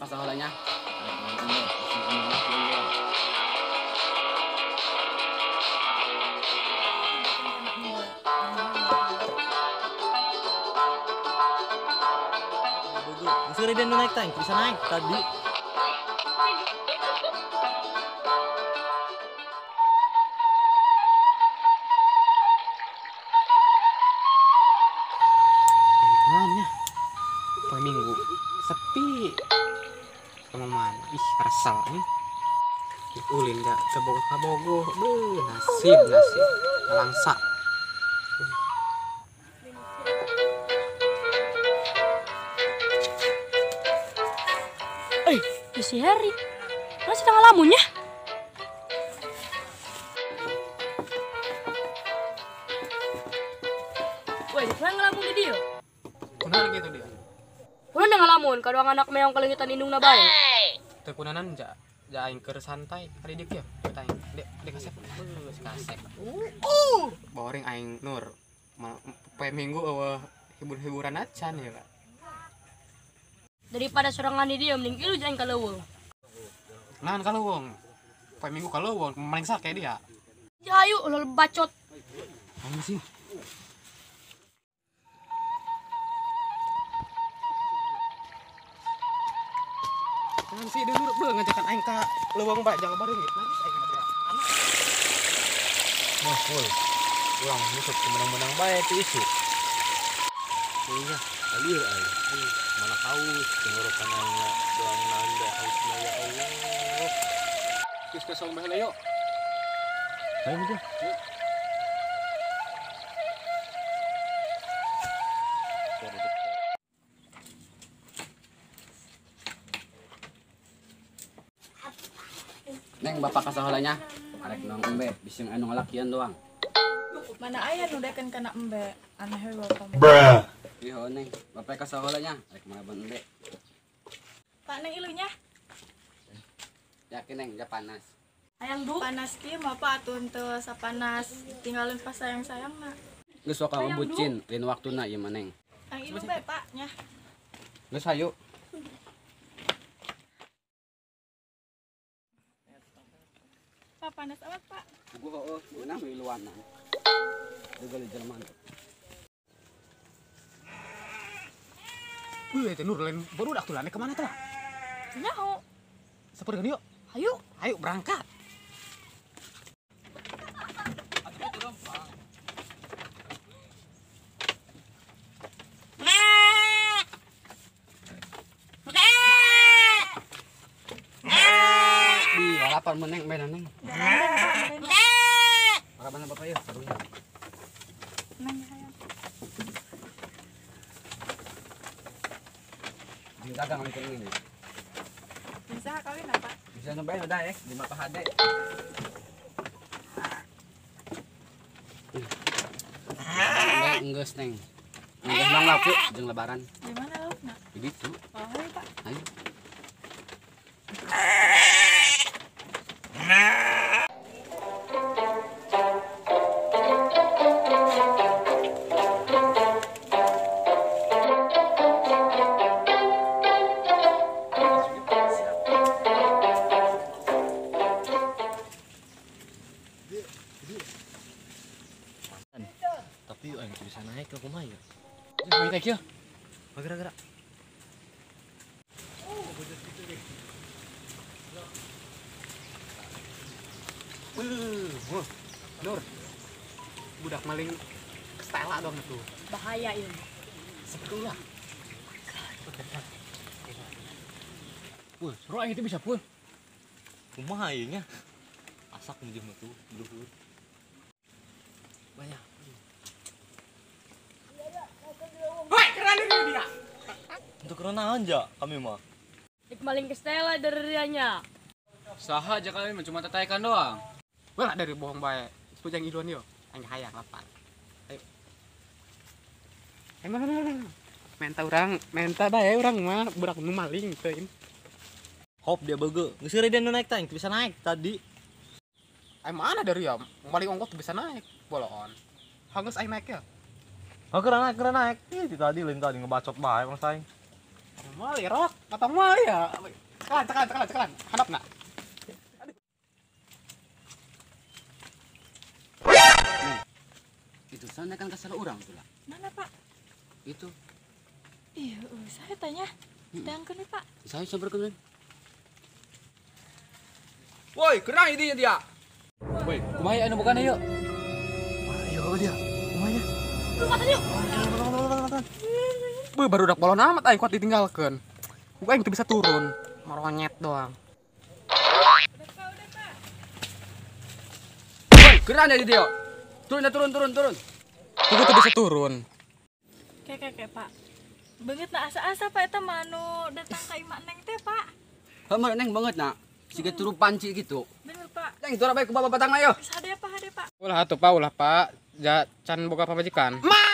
kasaholanya. Bisa dia naik tank, bisa naik tadi. Mana? Poe Minggu sepi. Kamu mana? Ih, resel nih. Ulin dah coba kabogoh. Beuh, nasib nasib. Langsa. Si Harry masih tengah lamunnya. Woi, dia ngelamun di dia. Kunaon gitu dia? Kunaon ngelamun, kadang anak meong kelengitan indungna bae. Teu kunanan ja, ja aing keur santai kali dieu kieu. Teu aing, dek kasep. Beuh, si kasep. Boring aing Nur. Poe Minggu eueuh hibur-hiburan acan ya, Pak. Daripada sorangan di dia mending ilu jangan kaleuweung. Naon kaleuweung? Poe Minggu kaleuweung, maling sake dia. Ya ayo ulah bacot. Ayo sih. Kan sih dulu beuh ngajakan aing ka leuweung bae jangan bareng gitu. Nangis aing mah anak. Wah, woi. Urang musuh menang-menang bae teu isu. Iya, alir aing. Mana haus tenggorokan aing doang nanda hausna ya Allah. Geus kesong bae yuk. Ayo aja. Neng bapak kasaholanya arek nong embe bising anu ngalakian doang. Mana aya nu dekeun kana embe aneh we bapak. Bruh. Iya neng, bapak kasaholanya arek malaban embe. Pak neng ilunya. Yakin neng, ja panas. Hayang du. Panas kieu mah Pak atuh henteu sapanas, tinggalin pas sayang-sayangna. Geus sok bucin, lain waktuna ieu mah neng. Hayang ilu bae Pak nya. Geus hayu. Pak panas amat Pak. Gua heueuh, geunah miluanan. Deugeuh jelema. Wih, teh Nur lain barudak tuh lah, kemana tuh lah? Nyaho. Seperti yuk. Ayo, ayo berangkat. Di balapan meneng main neng. Balapan bapak ya, karunya. Neng hayang. Dagang mungkin ini. Bisa kawin apa? Bisa nyobain udah ya, di Bapak Hade. Enggeus neng. Enggeus mang lauk jeung lebaran. Di mana laukna? Di ditu. Oh, ayo Pak. Ayo. Tapi aing bisa naik ke kumaha ya? Naik ya. Gerak-gerak. Nur. Budak maling stela dong itu. Bahaya ini. Seperti ulah. Wah, seru aing itu bisa pun. Kumaha ieu nya? Asak nu jeung tuh luhur. Banyak. Woi, keren ini dia. Untuk kerenahan ja kami mah. Dik maling ke Stella dari dianya. Saha aja kami mah cuma tetaikan doang. Wah, dari bohong bae. Sepujang iluan yo. Aing hayang lapar. Ayo. Emang menta urang, menta bae urang mah budak nu maling teuing. Hop dia beugeut. Geus dia nu naik tank bisa naik tadi. Aing mana dari ya? Maling ongkot bisa naik bolon. Hangus aing naik ya. Oh, keren naik, keren naik. Ih, tadi lain tadi ngebacot bae bang saing. Moal ya rok, atau moal ya. Cekelan, cekelan, cekelan. Handapna. Itu sana kan kesal orang tuh lah. Mana, Pak? Itu. Iya, saya tanya. Tangkeun Pak. Saya samperkeun. Woi, kena idinya dia. Woi, kumaha anu bukan yuk? Ayo dia. Kumaha? Lumpatan yuk. Beuh, baru udah bolon amat aing kuat ditinggalkeun. Gua aing teu bisa turun, meronyet doang. Udah, Pak, udah, Pak. Woi, kena jadi dia. Turun, turun, turun, turun. Gua teu bisa turun. Kayak kayak Pak. Banget na asa-asa Pak eta mah anu datang ka imah Neng teh, Pak. Heuh, Neng banget nak. Siga turu panci gitu. Bener, Pak. Neng, turun baik ke bawah batang ayo. Hade Pak, hade Pak. Ulah atuh Pak, ulah Pak. Ja can boga pamajikan. Ma!